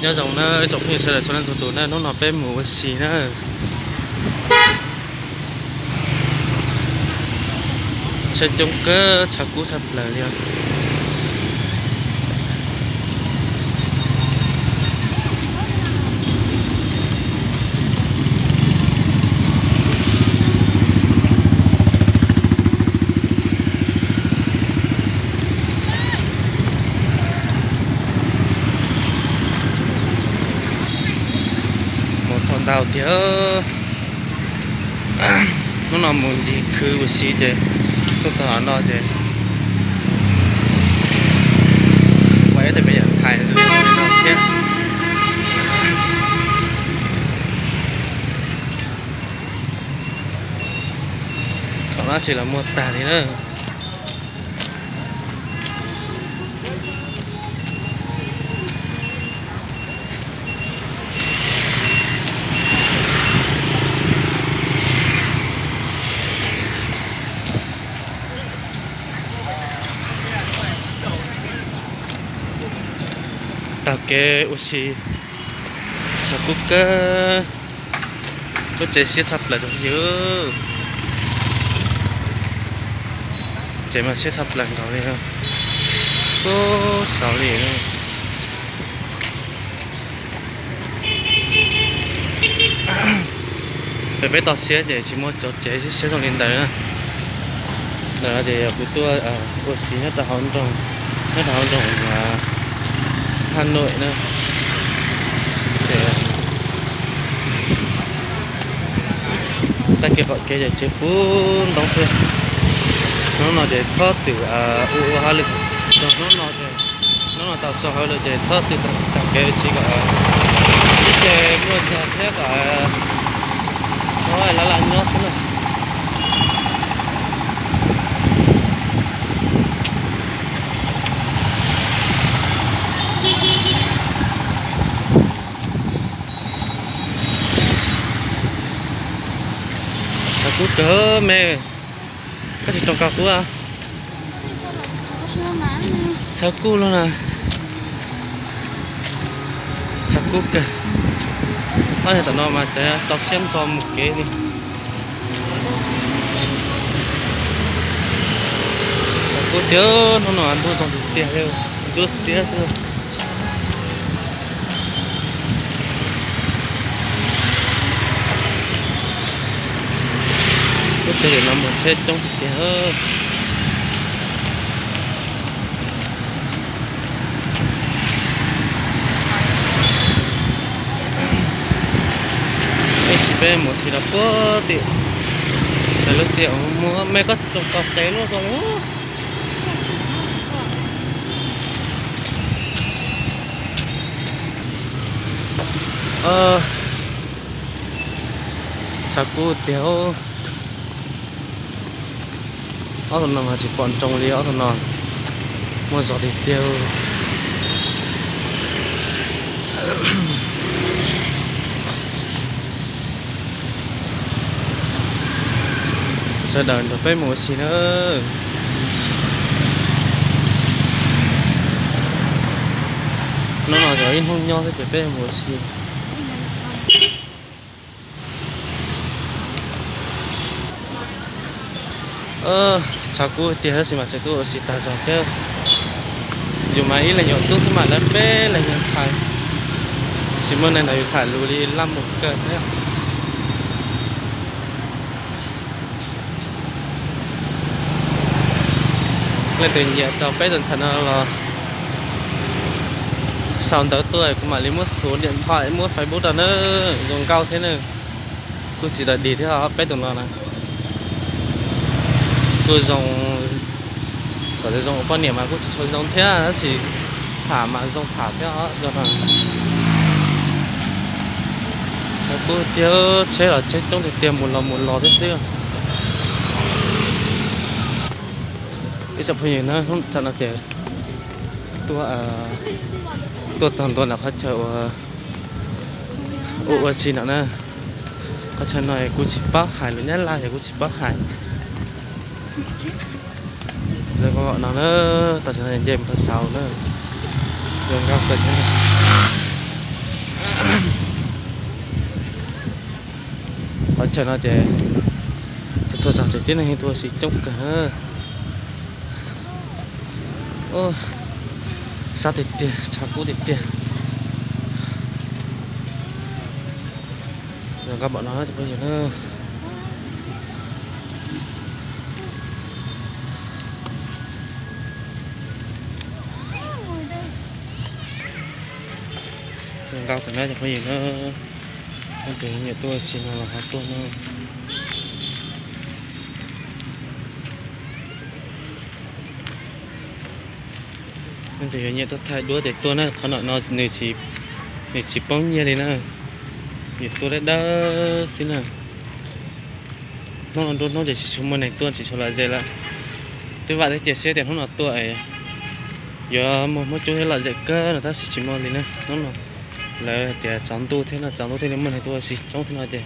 Nyob zoo na ib tsoom phooj ywg sawv daws txhua leej txhua tus na, hnub no peb mus ua si na. Tsheb coob kawg, tshav kub tshaj plaws li os. Mus thaum ntau tiag. Hnub no mus ncig khw ua si ces tuaj txog no ces ua ib tej me nyuam ntxhais no thiab. Thaum no tsis los muag tag li na. Taug kev ua si, tshav kub kawg. Lub tsev siab tshaj plaws rau yus. Tsev mas siab tshaj plaws nkaus li. Ub, saud li. Peb, peb toj siab ces tsis muaj tsev siab zoo li ntawd na. Ntawm no ces yog kuv tuaj ua si nyob rau hauv nroog, nyob rau hauv nroog Hà Nội na. Ces tag kis qaum kev ces tsev puv ntoob xwb. Hnub no ces txhob txwm ua ua hauj lwm, hnub no ces, hnub no tau so hauj lwm ces txhob txwm taug kev ua si kom ib ce muaj zog thiab kom txhob laj laj nyob xwb na. Tshav kub kawg me, koj tsis roos kaus kub a? Tshav kub lug na. Tshav kub kawg. Ob niag tom no mas tau siab ntso mus kev li. Tshav kub tiag, hnub no ntuj zoo tiag tiag li, ntsuab xiab xwb. Lub tsev no mas tsheb coob tiag tiag. Tab sis peb mus si rau puag tim lub tiaj mus, me koj tsoom tos qev luaj ko li. Tshav kub tiag. Ob tug no mas tsis pom nroo li, ob tug no muaj zog tiag tiag. Sawv daws nrog peb mus ua si na. Hnub no yog ib hnub nyob xwb ces peb mus ua si. Tshav kub tiag tab sis mas tseem tuaj ua si tag zog thiab. Yus mas ib leeg yus tub xwb mas lawv peb leeg yus ntxhais, tsis muaj neeg ntawd yus tham lus li laj mus kawg thiab. Leej twg nyiam rau peb tus ntxhais no los sau ntawv tuaj kuv mam li muab xuv niam ntho muab Facebook rau na. Zoo nkauj thiab na. Kuj tsis tau dig thiab os peb tus no na. Kuj zoo, kom zoo ua poj niam mas kuj tsis tshua zoo thiab tab sis tham mas zoo tham thiab os. Tshav kub tiag, tsheb los tsheb coob tiag tiag, mus los mus los thiab xwb. Ib tsoom phooj ywg na, hnub no ces tuaj, tuaj txog ntua ntawm qhov chaw ua, ua si no na. Qhov chaw no kuv tsis paub hais, lus Nyab Laj ces kuv tsis paub hais. Zoo nkauj no na, tau nce mus rau saud na. Zoo nkauj kawg thiab. Tam no ces txhua txhua zaus ces tib neeg tuaj ua si coob kawg na. Sab tiag tiag, tshav kub tiag tiag. Zoo nkauj npaum no cov phooj ywg na. Zoo nkauj kawg na cov phooj ywg na. Leej twg nyiam tuaj ua si no los ho tuaj na. Leej twg yuav nyiam tuaj thaij duab ces tuaj na, qhov no no nws tsis poob nyiaj li na, nws tuaj dawb dawb xwb na. Hnub no nruab hnub ces tsis tshua muaj neeg tuaj, tsis tshua lom zem lawm. Twb vam thiab cia siab tias hnub no tuaj es yuav muaj hmoob coob thiab lom zem kawg no tab sis tsis muaj li na. Hnub no lawv hais tias tsaus ntuj thiab no, tsaus ntuj thiaj li muaj neeg tuaj ua si coob thiab no ces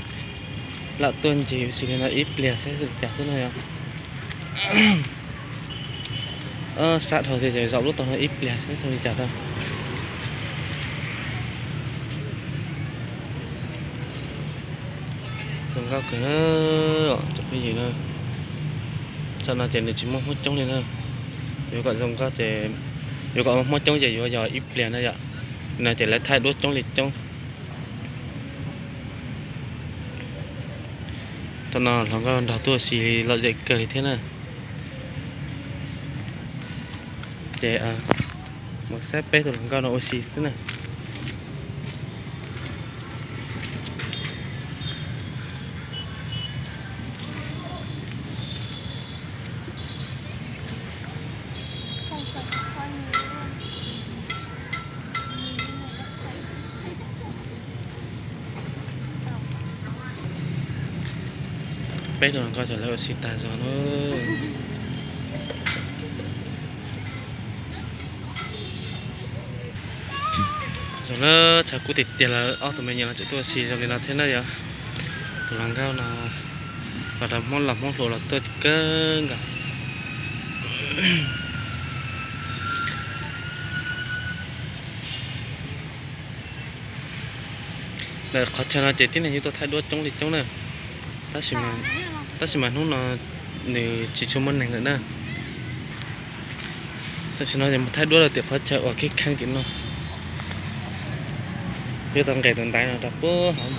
lam tuaj ncig ua si li no ib pliag saib zoo li cas xwb na yom. Sab dhau tias zaum lub tog no ib pliag saib zoo li cas rau. Zoo nkauj kawg na, cov phooj ywg na. Tam no ces nws tsis muaj hmoob coob li na. Yuav kom zoo nkauj ces, yuav kom hmoob coob ces yuav yog ib pliag na yom. No ces lawv thaij duab coob li coob. Tam no hluas nkauj nrog tuaj ua si lom zem kawg li thiab na. Ces mus saib peb tus hluas nkauj no ua si xwb na. Peb tus hluas nkauj ces lawv ua si tag zog na. Zoo na, tshav kub tiag tiag lawm ob tug me nyuam los tseem tuaj ua si zoo li no thiab na yom. Tus hluas nkauj no los rau hmoob los hmoob hluas los tuaj kawg nkaus. Lawm qhov chaw no ces tib neeg yeej tuaj thaij duab coob li coob na. Tab sis mas hnub no nws tsis tshua muaj neeg lawm na. Tam sim no ces mus thaij duab rau tim qhov chaw uas kheej kheej tim no. Yuav tau nqes tus ntaiv no rau puag hauv.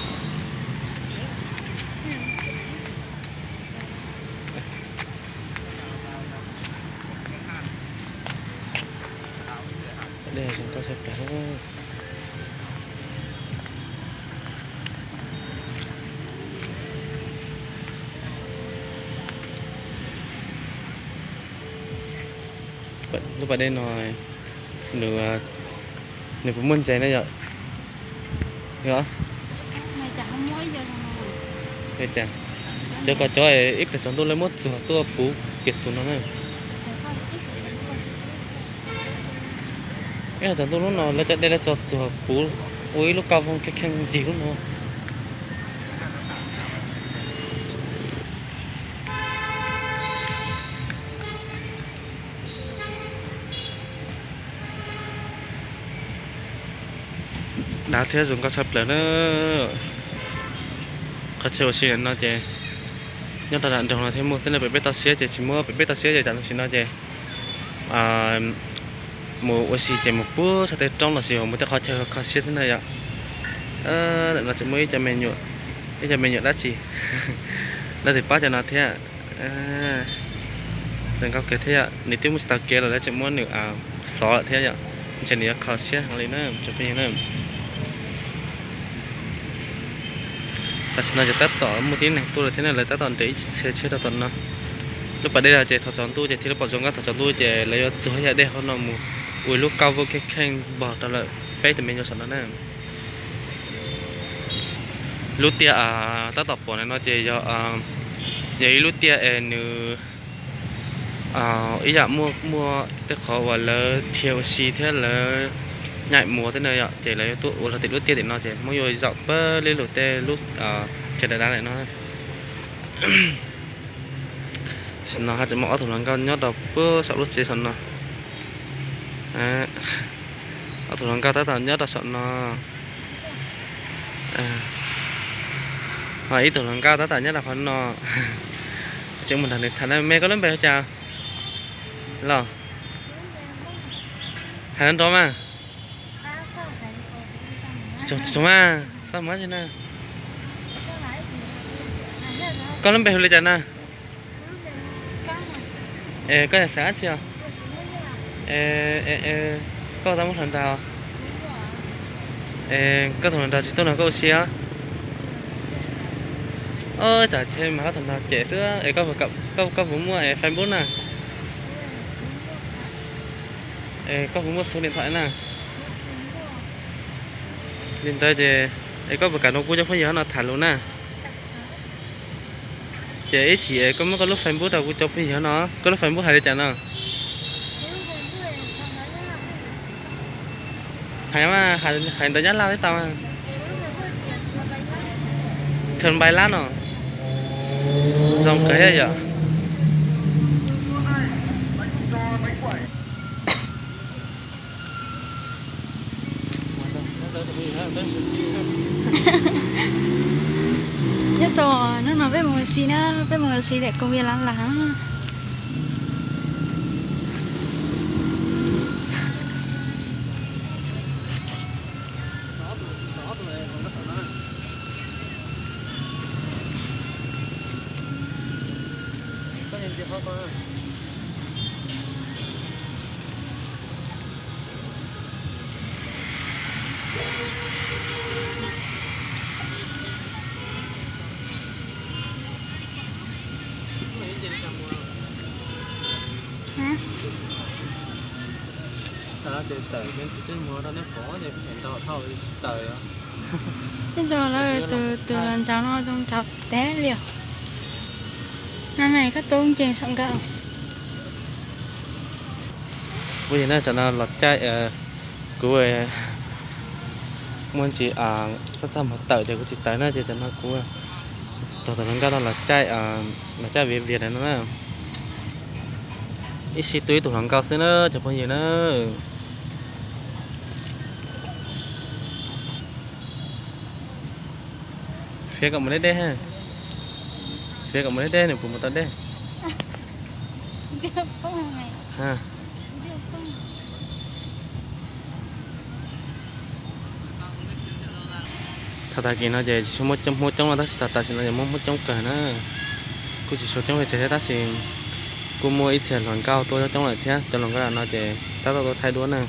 Dej zoo nkauj tshaj plaws. Lub pas dej no nws, nws puas muaj ntses na yom? Cov koj cov ib pliag tsaus ntuj lawv muab txuag tuaj puv kev tus no na. Ib pliag tsaus ntuj lub no lawv cov dej lawv tso txuag puv ua ib lub kauj voog kheej kheej ncig lub no. Dav thiab zoo nkauj tshaj plaws na. Qhov chaw ua si no ces nyob rau nram nroog no thiaj muaj xwb na, pem peb toj siab ces tsis muaj, pem peb toj siab ces tam sim no ces mus ua si ces mus puag sab tej roob los sis mus tej qhov chaw kho siab xwb na yom. Ntawm no tseem muaj ib co me nyuam, ib co me nyuam dab tsi, lawv twb pab cov no thiab. Zoo nkauj kawg thiab yom, nws twb muab tsis tau kev los lawv tseem muab nws xov lawm thiab yom. Ntshe nws yuav kho siab heev li na cov phooj ywg na. Tam sim no ces tab tom muaj tib neeg tuaj lawm thiab na, lawv tab tom nres ib txhia tsheb rau tom no. Lub pas dej no ces thaum tsaus ntuj ces thiaj li pom zoo nkauj, thaum tsaus ntuj ces lawv yuav txuag ib yam dej hauv no mus ua ib lub kauj voog kheej kheej npog rau lawm peb tus me nyuam saum no na. Lub tiaj tab tom pom ntawm no ces yog, yog ib lub tiaj es nws ib yam muaj, muaj tej qhov uas lawv dhia ua si thiab lawv nyaim muav tej no yom, ces lawv yuav tuaj ua rau tim lub tiaj tim no ces Hmoob yuav zaum pawg li lug tej lub chaw dav dav ntawm no. Tam sim no haj tseem muaj ob tug hluas nkauj nyob rau puag saum lub tsev saum no. Ob tug hluas nkauj tab tom nyob rau saum no. Ib tug hluas nkauj tab tom nyob rau qhov no, tseem mus nrog nws tham na. Me, koj lub npe hu cas los? Hais nrov nrov mas. Tsuag mas, txaj muag na. Koj lub npe hu li cas na? Es koj yog xeem dab tsi os? Koj tau muaj hluas nraug? Es koj tus hluas nraug tsis tuaj nrog koj ua si os? Ov, tsam ces mas koj tus hluas nraug cem xwb. Es koj puas muaj Facebook na? Es koj puas muaj số điện thoại na? Li ntawd ces, es koj puas kam nrog kuv cov phooj ywg no tham lus na? Ces ib chim es koj muab koj lub Facebook rau kuv cov phooj ywg no. Koj lub Facebook hais li cas no? Hais mas, hais ntawv Nyab Laj twb tau. Thawj npai lab no. Zoo kawg thiab yom. Nyob zoo, hnub no peb mus ua si na, peb mus ua si tiam koom vi las las. Tawm ces tsis muag rau nej pom ces nto thauj tsis tawm. Tej zaum lawv tus hluas nraug no zoo nraug tag li os. No ne, koj tub nce saum nkawd. Kuv yog na, tsam no los caij, kuv muaj ntsis txaj txaj muag tawm ces kuv tsis tawm na, ces tsam no kuv coj tus hluas nkauj no los caij, los caij viav vias no na. Ib sij tuaj ib tug hluas nkauj xwb na cov phooj ywg na. Fiav kom mus deb deb, fiav kom mus deb deb nws puas mus tau deb. Thaum tag kis no ces tsis tshua muaj Hmoob coob no tab sis thaum tam sim no ces muaj Hmoob coob kawg na. Kuj tsis tshua coob pes tsawg thiab tab sis kuj muaj ib txhia hluas nkauj tuaj coob lawm thiab, cov hluas nkauj no ces tab tom tuaj thaij duab na.